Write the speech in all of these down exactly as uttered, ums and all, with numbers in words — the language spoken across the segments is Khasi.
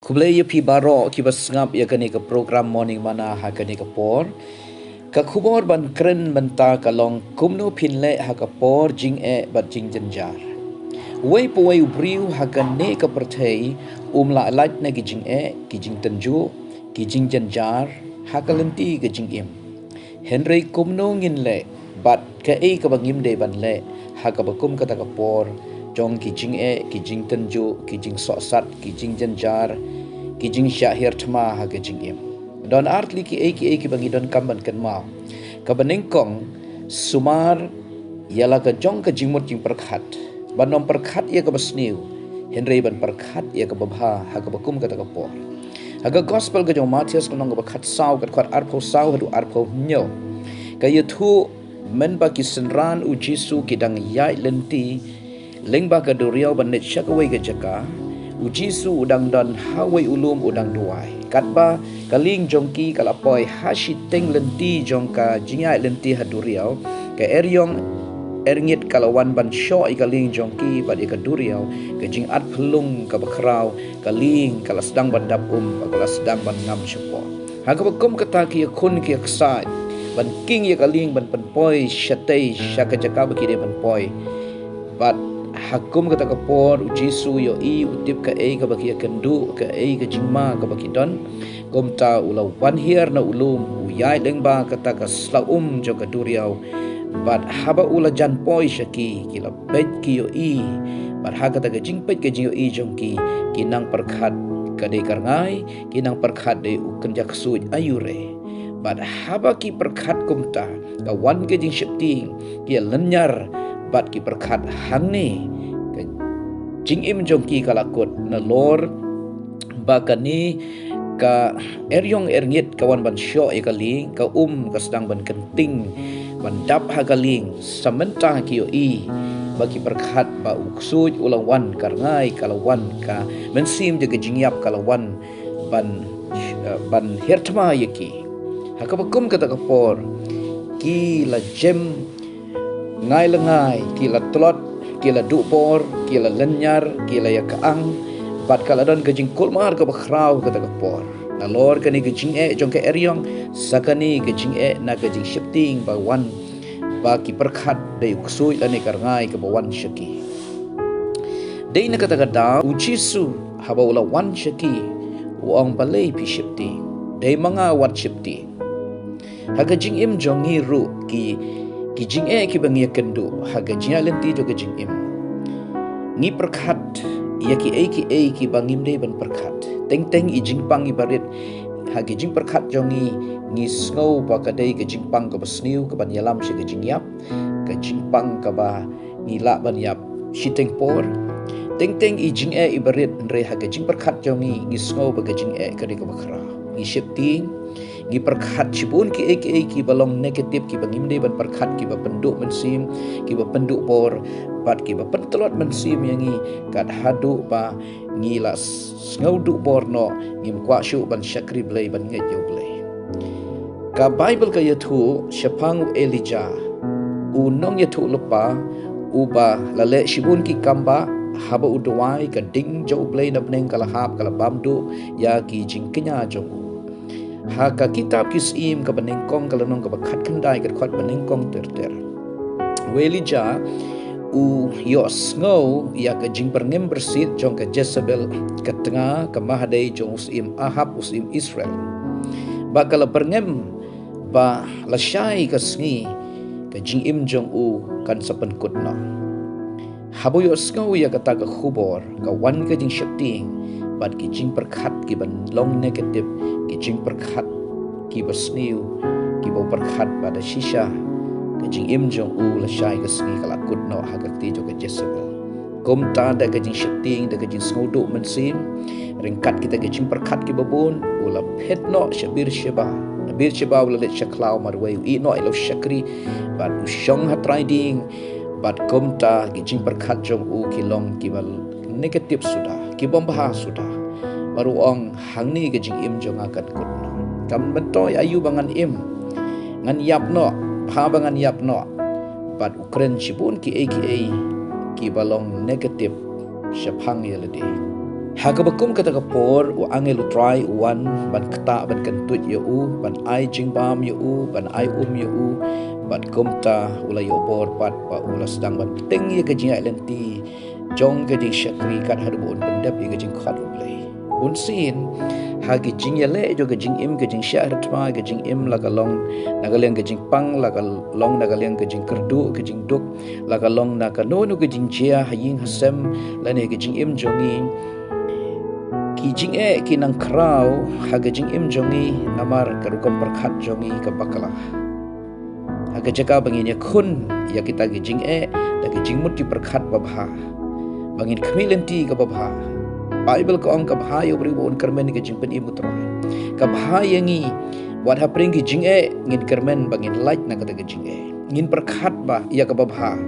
Khublei ïa phi baroh kiba sngap ïa kane ka program Morning Manna ha kane ka por. Ka khubor ban kren mynta ka long kumno phin leh ha ka por jingeh bad jingjynjar. Uwei pa uwei u briew ha kane ka pyrthei um lah lait na ki jingeh, ki jingtynjuh, ki jingjynjar ha ka lynti ka jingim. Hynrei kumno ngin leh bad kaei kaba ngim dei ban leh ha kaba kum kata ka por jong ki jingeh, ki jingtynjuh, ki jingsohsat, ki jingjynjar, ki jingshah hiar thma ha ka jingim. Don ar tylli kiei kiei kiba ngi donkam ban kynmaw. Kaba nyngkong, sumar ïa la ka jong ka jingmut jingpyrkhat. Ban ym pyrkhat ïa kaba sniew, hynrei ban pyrkhat ïa kaba bha ha kaba kum kata ka por. Ha ka gospel ka jong u Mathaios ka lynnong kaba khatsaw, ka dkhot arphew saw haduh arphew hynñiew. Ka ïathuh, mynba ki synran u Jisu ki dang ïaid lynti lyngba ka duriaw ban leit sha kawei ka jaka, u Jisu u dang don ha uwei u lum u dang duwai. Katba ka lieng jong ki ka la poi ha shiteng lynti jong ka jingïaid lynti ha duriaw, ka eriong erngit ka la wan ban shoh ïa ka lieng jong ki bad ïa ka duriaw, ka jingat phyllung kaba khraw, ka lieng ka la sdang ban dap um bad ka la sdang ban ngam shapoh. Ha kaba kum kata ki ïakhun ki ïaksaid ban king ïa ka lieng ban pynpoi shatei sha ka jaka ba ki dei ban poi. Bad ha kum kata ka por u Jisu u ïohi, u tip kaei kaba ki ïakynduh, kaei ka jingma kaba ki don. Kumta u la wan hiar na u lum, u ïaid lyngba kata ka sla um jong ka duriaw. Bad haba u la jan poi sha ki, ki la peit ki ïohi. Bad ha kata ka jingpeit ka jingïohi jong ki, ki nang pyrkhat ka dei ka rngai, ki nang pyrkhat dei u kynja ksuid aiu re. Bad haba ki pyrkhat kumta, ka wan ka jingsheptieng, ki ïalynñiar bad ki pyrkhat hangne. Ka jingim jong ki ka la kut nalor ba kane ka eriong erngit ka wan ban shoh ïa ka lieng, ka um ka sdang ban kynting ban dap ha ka lieng, sa mynta ki ïohi ba ki pyrkhat ba u ksuid u la wan, ka rngai ka la wan, ka mynsiem jong ka jingïap ka la wan ban, eh, ban hiar thma ïa ki. Ha kaba kum kata ka por ki la jem ngai la ngai, ki la tlot, ki la duh bor, ki la lynñiar, ki la ïa ka ang, bad ka la don ka jingkulmar kaba khraw kata ka por. Nalor kane ka jingeh jong ka eriong, sa kane ka jingeh na ka jingsheptieng ba wan, ba ki pyrkhat dei u ksuid lane ka rngai kaba wan sha ki. Dei na kata ka daw u Jisu haba u la wan sha ki, u ong, balei phi sheptieng? Dei ma nga, wat sheptieng. Ha ka jingim jong ngi ruh, ki, ki jingeh kiba ngi ïakynduh ha ka jingïaid lynti jong ka jingim, ngi pyrkhat ïa kiei kiei kiba ngim dei ban pyrkhat. Teng teng i jingpang iba rit ha ki jingpyrkhat jong ngi, ngi sngew ba ka dei ka jingpang kaba sniew kaban ïalam sha ka jingïap, ka jingpang kaba ngi lah ban ïap shiteng por. Teng teng i jingeh iba rit, hynrei ha ka jingpyrkhat jong ngi, ngi sngew ba ka jingeh ka dei kaba khraw. Ngi sheptieng, ngi pyrkhat shibun kiei kiei kiba long negative, kiba ngim dei ban pyrkhat, kiba pynduh mynsiem, kiba pynduh bor, bad kiba pyntlot mynsiem ïa ngi, kat haduh ba ngi la s-, sngew duh bor noh, ngim kwah shuh ban shakri Blei, ban ngeit ïa u Blei. Ka Baibl ka ïathuh shaphang u Elijah, u nongïathuhlypa, uba la leh shibun ki kambah, haba u duwai, ka ding jong u Blei na bneng ka la hap, ka la bam duh ïa ki jingkñia jong u. Ha ka kitab Ki Syiem kaba nyngkong, ka lynnong kaba khatkhyndai, ka dkhot ba nyngkong ter ter. U Elijah u ïohsngew ïa ka jingpyrngem byrsit jong ka Jezebel, ka tnga, ka mahadei jong u syiem Ahab, u syiem Israel. Bad ka la pyrngem ba lashai ka sngi, ka jingim jong u kan sa pynkut noh. Haba u ïohsngew ïa kata ka khubor, ka wan ka jingsheptieng, bad ki jingpyrkhat kiba long negative, ki jingpyrkhat kiba sniew, kiba u pyrkhat ba da shisha ka jingim jong u lashai ka sngi ka la kut noh ha ka kti jong ka Jezebel. Kumta da ka jingsheptieng, da ka jingsngewduh mynsiem, ryngkat kita ki jingpyrkhat kiba bun, u la phet noh sha Beersheba. Na Beersheba u la leit sha khlaw marwei, u ïeh noh ïa la u shakri, bad u shong ha trai dieng, bad kumta ki jingpyrkhat jong u ki long kiba negative suda, ki bym bha suda. Bad u ong, hangne ka jingim jong nga kan kut noh. Kam myntoi aïu ba ngan im, ngan ïap noh, bha ba ngan ïap noh. Bad u kren shibun kiei kiei kiba long negative shaphang ïa lade. Ha kaba kum kata ka por, u angel u Trai u wan ban ktah, ban kyntuid ïa u, ban ai jingbam ïa u, ban ai um ïa u, bad kumta u la ïoh bor pat, bad u la sdang ban pynting ïa ka jingïaid lynti jong ka jingshakri kat haduh ba un pyndep ïa ka jingkhot U Blei. Bun sien, ha ka jingïaleh jong ka jingim, ka jingshah rthma, ka jingim la ka long na ka liang ka jingpang, la ka long na ka liang ka jingkyrduh, ka jingduk, la ka long na kano kano ka jingjia ha ïing ha sem, lane ka jingim jong ngi, ki jingeh ki nang khraw ha ka jingim jong ngi, namar ka rukom pyrkhat jong ngi ka bakla. Ha ka jaka ba ngin ïakhun ïa kita ki jingeh da ki jingmut ki pyrkhat babha, ba ngin khmih lynti ka babha. Baibl ka ong, ka bha ïa u briew ba un kyrmen ïa ka jingpynim U Trai. Ka bha ïa ngi, wat hapdeng ki jingeh, ngin kyrmen ba ngin lait na kata ka jingeh. Ngin pyrkhat ba ïa ka babha.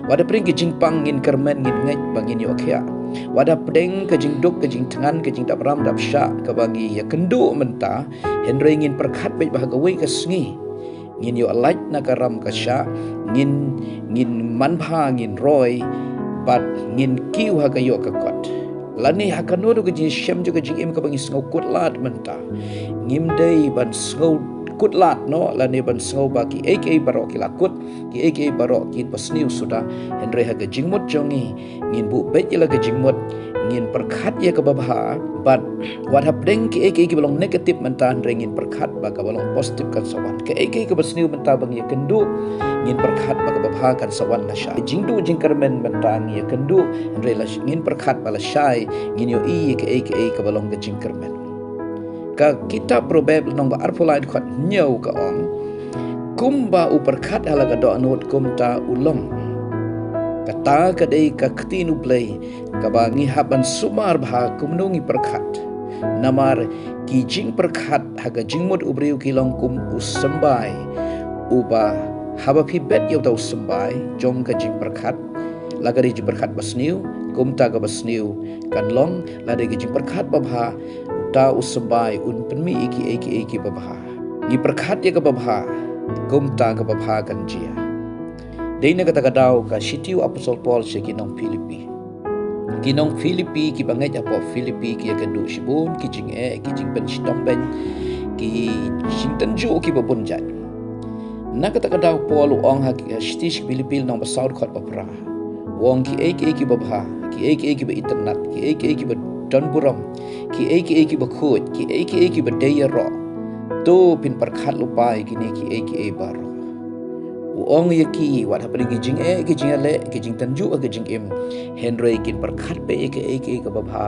Wat hapdeng ki jingpang, ngin kyrmen, ngin ngeit ba ngin ïoh khiah. Wat hapdeng ka jingduk, ka jingthngan, ka jingdap ram dap shah kaba ngi ïakynduh mynta, hynrei ngin pyrkhat beit ba ha kawei ka sngi ngin ïoh lait na ka ram ka shah, ngin, ngin manbha, ngin roi, bad ngin kiew ha ka ïoh ka kot. Lane ha kano kano ka jingshem jong ka jingim kaba ngi sngew kut lad mynta, ngim dei ban sngew kut lad noh, lane ban sngew ba kiei kiei baroh ki la kut, kiei kiei baroh kin pynsniew suda. Hynrei ha ka jingmut jong ngi, ngin buh beit ïa la ka jingmut, ngin pyrkhat ïa ka babha, bad wat hapdeng kiei kiei kiba long negative mynta, hynrei ngin pyrkhat ba kaba long positive kan sa wan. Kiei kiei kaba sniew mynta ba ngi ïakynduh, ngin pyrkhat ba ka babha kan sa wan lashai. Jingduh jingkyrmen mynta ngi ïakynduh, hynrei la ngin pyrkhat ba lashai ngin ïohi ïa kiei kiei kaba long ka jingkyrmen. Ka kitab Proverb lynnong ba arphew lai dkhot hynñiew ka ong, kumba u pyrkhat ha la ka dohnud kumta u long. Kata ka dei ka ktien U Blei kaba ngi hap ban sumar bha kumno ngi pyrkhat. Namar ki jingpyrkhat ha ka jingmut u briew ki long kum u symbai, uba haba phi bet ïa uta u symbai jong ka jingpyrkhat, la ka dei jingpyrkhat ba sniew, kumta kaba sniew kan long, la dei ka jingpyrkhat babha, uta u symbai un pynmih ïa kiei kiei kiba bha. Ngi pyrkhat ïa kaba bha, kumta kaba bha kan jia. Dei na kata ka daw ka shithi u Apostol Paul sha ki nong Philippi. Ki nong Philippi kiba ngeit hapoh Philippi ki ïakynduh shibun ki jingeh, ki jingpynshitom beiñ, ki jingtynjuh kiba bun jait. Na kata ka daw Paul u ong ha ki, ha shithi sha ki Philippi lynnong ba saw dkhot ba phra. U ong kiei kiei kiba bha, kiei kiei kiba itynnat, kiei kiei kiba don burom, kiei kiei kiba khuid, kiei kiei kiba dei ïaroh, to phin pyrkhat lypa ïa kine kiei kiei baroh. U ong ïa ki, wat hapdeng ki jingeh, ki jingïaleh, ki jingtynjuh ha ka jingim, hynrei kin pyrkhat beit ïa kiei kiei kaba bha,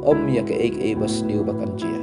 ym ïa kiei kiei ba sniew ba kan jia.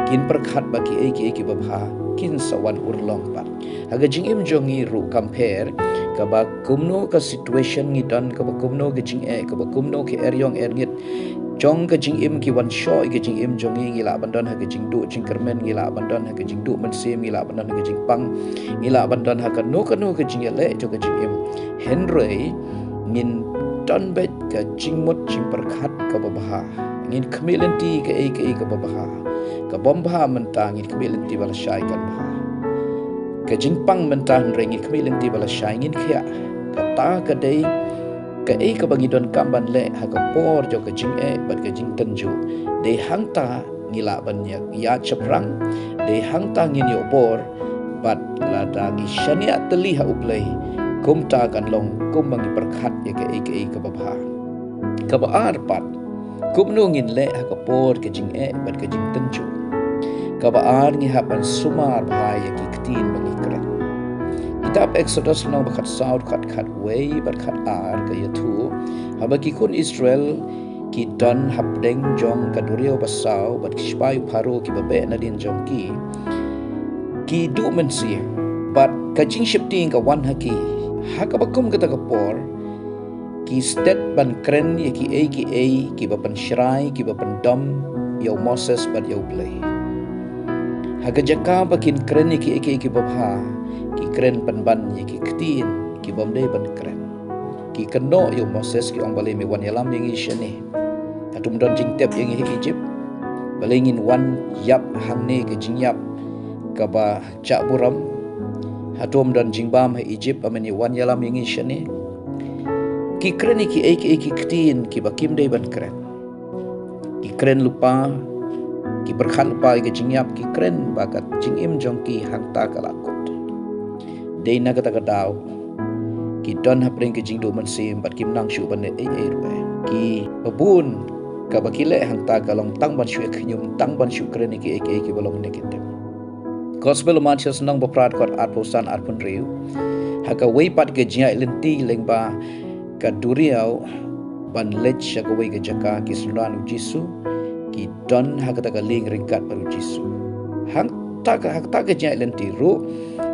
Kin pyrkhat ba kiei kiei kiba bha kin sa wan urlong pat. Ha ka jingim jong ngi ruh kam pher, kaba kumno ka situation ngi don, kaba kumno ka jingeh, kaba kumno ka eriong erngit jong ka jingim ki wan shoh ïa ka jingim jong ngi, ngi lah ban don ha ka jingduh jingkyrmen, ngi lah ban don ha ka jingduh mynsiem, ngi lah ban don ha ka jingpang, ngi lah ban don ha kano kano ka jingïaleh jong ka jingim. Hynrei ngin don beit ka jingmut jingpyrkhat kaba bha. Ngin khmih lynti kaei kaei kaba bha. Ka bym bha mynta ngin khmih lynti ba lashai kan bha. Ka jingpang mynta hynrei ngin khmih lynti ba lashai ngin khiah. Kata ka dei kaei kaba ngi donkam ban leh ha ka por jong ka jingeh bad ka jingtynjuh. Dei hangta ngi lah ban ïa, ïa shaphrang, dei hangta ngin ïoh bor, bad lada ngi shaniah tylli ha U Blei, kumta kan long kumba ngi pyrkhat ïa kaei kaei kaba bha. Kaba ar pat, kumno ngin leh ha ka por ka jingeh bad ka jingtynjuh. Kaba ar ngi hap ban sumar bha ïa ki ktien ba ngi kren. Kitab Exodus lynnong ba khatsaw dkhot khatwei bad khatar ka ïathuh, haba ki khun Israel ki don hapdeng jong ka duriaw basaw bad ki shipai u Pharaoh kiba beh nadien jong ki, ki duh mynsiem bad ka jingsheptieng ka wan ha ki. Ha kaba kum kata ka por ki stet ban kren ïa kiei kiei kiba pynshrai, kiba pyndom ïa u Moses bad ïa U Blei. Ha ka jaka ba kin kren ïa kiei kiei kiba bha, ki kren pynban ïa ki ktien ki bym dei ban kren. Ki kynnoh ïa u Moses, ki ong, balei me wan ïalam ïa ngi shane? Hato ym don jingtep ïa ngi ha Egypt? Balei ngin wan ïap hangne ka jingïap kaba jah burom? Hato ym don jingbam ha Egypt ba men ïa wan ïalam ïa ngi shane? Ki kren ïa kiei kiei ki ktien kiba kim dei ban kren. Ki kren lypa, ki pyrkhat lypa ïa ka jingïap, ki kren ba ka jingim jong ki hangta ka la kut. Dei na kata ka daw ki don hapdeng ka jingduh mynsiem bad kim nang shuh ban leh ei ei ruh. Ki babun kaba ki leh hangta ka long tang ban shu ïa khñium, tang ban shu kren ïa kiei kiei kiba long negative. Gospel u Mathaios lynnong ba phra dkhot arphew san arphew hynriew. Ha kawei pat ka jingïaid lynti lyngba ka duriaw ban leit sha kawei ka jaka, ki synran u Jisu ki don ha kata ka lieng ryngkat bad u Jisu. Hangta ka, hangta ka jingïaid lynti ruh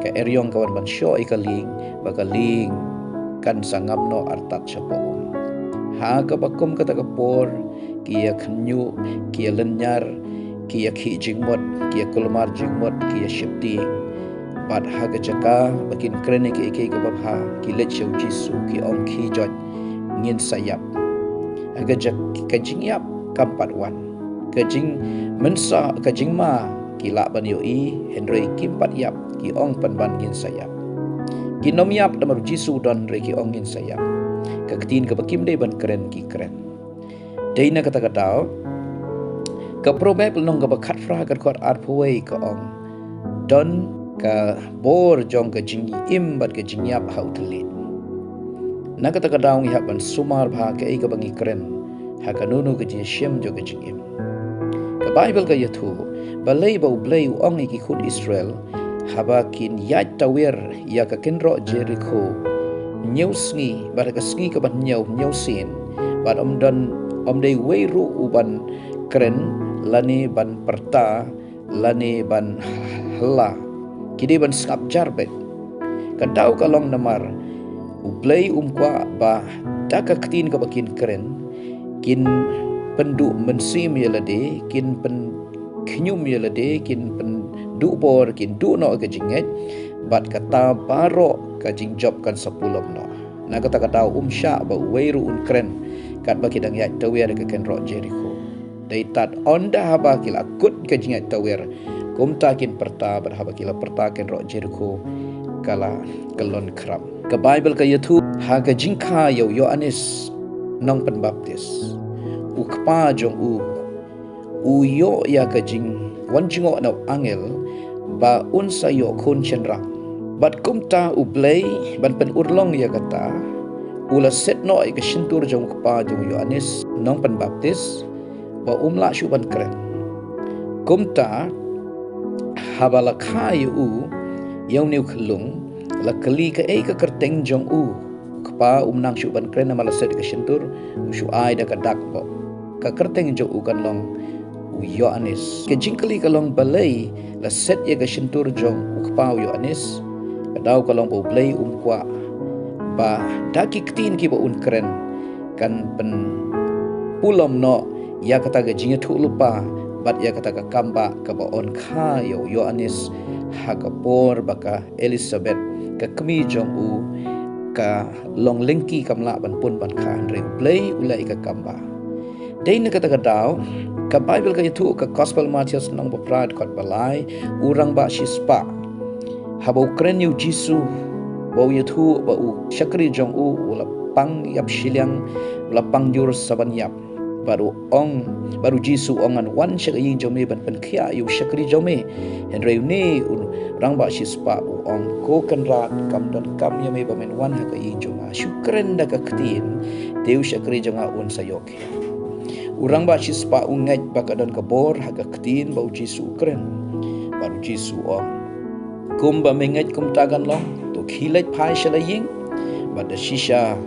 ka eriong ka wan ban shoh ïa ka lieng, ba ka lieng kan sa ngam noh artat shapoh um. Ha kaba kum kata ka por ki ïa khñium, ki ïa lynñiar, ki ïa khih jingmut, ki ïa kulmar jingmut, ki ïa sheptieng. Bad ha ka jaka ba kin kren ïa kiei kiei kiba bha, ki leit sha u Jisu, ki ong, "Khie Joit, ngin sa ïap." Ha ka jak-, ka jingïap kam pat wan. Ka jingmynsaw, ka jingma ki lah ban ïohi, hynrei kim pat ïap, ki ong pynban, "Ngin sa ïap." Kim nym ïap namar u Jisu u don, hynrei ki ong, "Ngin sa ïap." Ka ktien kaba kim dei ban kren ki kren. Dei na kata ka daw ka Proverb lynnong kaba khatphra ka dkhot arphew wei ka ong, "Don ka bor jong ka jingim bad ka jingïap ha u thylliej." Na kata ka daw ngi hap ban sumar bha kaei kaba ngi kren ha kano kano ka jingïashem jong ka jingim. Ka Baibl ka ïathuh balei ba U Blei u ong ïa ki khun Israel, haba kin ïaid tawiar ïa ka kynroh Jerikho hynñiew sngi, bad ha ka sngi kaba hynñiew, hynñiew sien, bad ym don, ym dei uwei ruh u ban kren, lane ban pyrta, lane ban hla. Ki dei ban sngap jar beit. Ka daw ka long namar U Blei um kwah ba da ka ktien kaba kin kren kin pynduh mynsiem ïa lade, kin pyn khñium ïa lade, kin pynduh bor, kin duh noh ka jingngeit, bad kata baroh ka jingjop kan sa pulom noh. Na kata ka daw um shah ba uwei ruh un kren katba ki dang ïaid tawiar ïa ka kynroh Jerikho. Dei tad ynda haba ki la kut ka jingïaid tawiar, kumta kin pyrta, bad haba ki la pyrta, kynroh Jerikho ka la kyllon khram. Ka Baibl ka ïathuh ha ka jingkha ïa u Ïoannis Nongpynbaptis, u kpa jong u u ïoh ïa ka jingwan jngoh na u angel ba un sa ïoh khun shynrang. Bad kumta U Blei ban pynurlong ïa kata, u la set noh ïa ka shyntur jong u kpa jong u Ïoannis Nongpynbaptis ba um lah shuh ban kren. Kumta haba la kha ïa u ïa une u khyllung, la kylli kaei ka kyrteng jong u. U kpa um nang shuh ban kren namar la set ïa ka shyntur, u shu ai da ka dak ba ka kyrteng jong u kan long u Ïoannis. Ka jingkylli ka long balei la set ïa ka shyntur jong u kpa u Ïoannis. Ka daw ka long ba U Blei um kwah ba da ki ktien kiba un kren kan pynpulom noh ïa kata ka jingïathuhlypa bad ïa kata ka kambah kaba un kha ïa u Ïoannis ha ka por ba ka Elisabet, ka kmie jong u, ka long lyngkhi, kam lah ban pun ban kha, hynrei U Blei u la ai ka kambah. Dei na kata ka daw ka Baibl ka ïathuh, ka Gospel Mathaios lynnong ba phra dkhot ba lai, u rangbah shispah haba u kren ïa u Jisu, ba u ïathuh ba u shakri jong u u la pang ïap shiliang, u la pang jur sa ban ïap. Bad u ong, bad u Jisu u ong, ngan wan sha ka ïing jong me ban pynkhiah ïa u shakri jong me. Hynrei une u rangbah shispah u ong, ko Kynrad, kam donkam ïa me ba men wan ha ka ïing jong nga. Shu kren da ka ktien, te u shakri jong nga un sa ïoh khiah. U rangbah shispah u ngeit ba ka don ka bor ha ka ktien ba u Jisu u kren. Bad u Jisu u ong, kumba me ngeit kumta kan long, to khie leit phai sha la ïing. Bad da shisha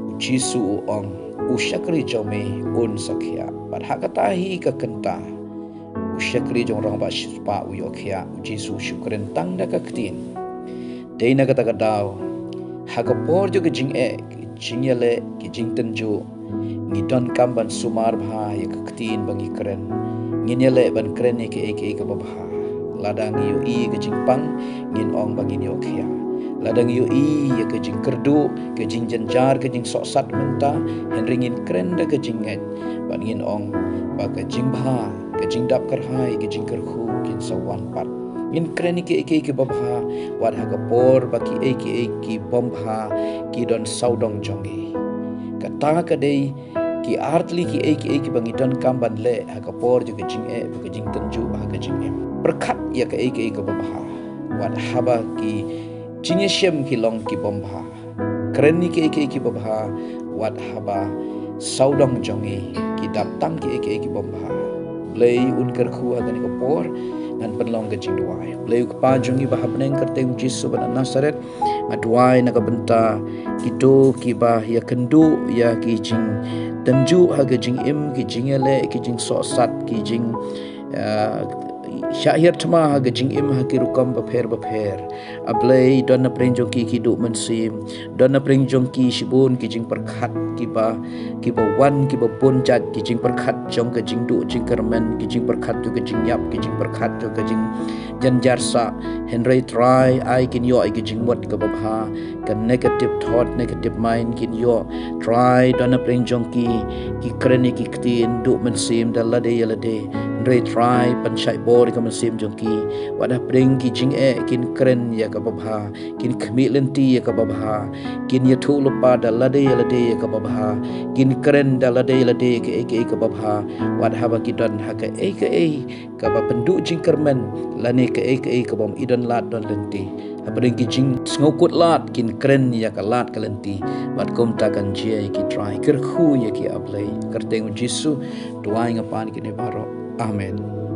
u Jisu u ong, u shakri jong me un sa khiah. Bad ha kata hi ka kynta u shakri jong u rangbah shispah u ïoh khiah, u Jisu u shu kren tang da ka ktien. Dei na kata ka daw ha ka por jong ka jingeh, ka jingïaleh, ka jingtynjuh, ngi donkam ban sumar bha ïa ka ktien ba ngi kren. Ngin ïaleh ban kren ïa kaei kaei kaba bha. Lada ngi ïohi ïa ka jingpang, ngin ong ba ngin ïoh khiah. Lada ngi ïohi ïa ka jingkyrduh, ka jingjynjar, ka jingsohsat mynta, hynrei ngin kren da ka jingngeit bad ngin ong ba ka jingbha, ka jingdap kyrhai, ka jingkyrkhu kin sa wan pat. Ngin kren ïa kiei kiei kiba bha wat ha ka por ba kiei kiei ki bym bha ki don sawdong jong ngi. Kata ka dei Ki artylli kiei kiei kiba ngi donkam ban leh ha ka por jong ka jingeh bad ka jingtynjuh ha ka jingim. Pyrkhat ïa kaei kaei kaba bha. Wat haba ki jingïashem ki long ki bym bha. Kren ïa kaei kaei kiba bha. Wat haba sawdong jong ngi ki dap tang kaei kaei ki bym bha. Blei un kyrkhu ha kane ka por. Ngan pynlong ka jingduwai. Blei u Kpa jong ngi ba ha bneng, kyrteng Jisu ba na Nasaret, nga duwai na ka bynta kito kiba ïakynduh ïa ki jingtynjuh ha ka jingim, ki jingïaleh, ki jingsohsat, ki jing, ah, shah hiar thma ha ka jingim ha ki rukom bapher bapher. A Blei, don na pdeng jong ki ki duh mynsiem, don na pdeng jong ki shibun ki jingpyrkhat kiba, kiba wan kiba bun jait, ki jingpyrkhat jong ka jingduh jingkyrmen, ki jingpyrkhat jong ka jingïap, ki jingpyrkhat jong ka jingjynjar sah. Hynrei Trai, ai kin ïoh ïa ka jingmut kaba bha, ka negative thought, negative mind kin ïoh. Trai, don na pdeng jong ki ki kren ïa ki ktien duh mynsiem da lade ïa lade. Hynrei Trai, pynshai bor ïa ka mynsiem jong ki. Wat ha pdeng ki jingeh kin kren ïa kaba bha, kin khmih lynti ïa kaba bha, kin ïathuh lypa da lade ïa lade ïa kaba bha, kin kren da lade ïa lade ïa kaei kaei kaba bha. Wat haba ki don ha kaei kaei kaba pynduh jingkyrmen lane kaei kaei kaba ym don lad don lynti. Ha pdeng ki jingsngewkut lad kin kren ïa ka lad ka lynti. Bad kumta kan jia ïa ki Trai, kyrkhu ïa ki A Blei. Kyrteng u Jisu duwai nga pan kine baroh. Amen.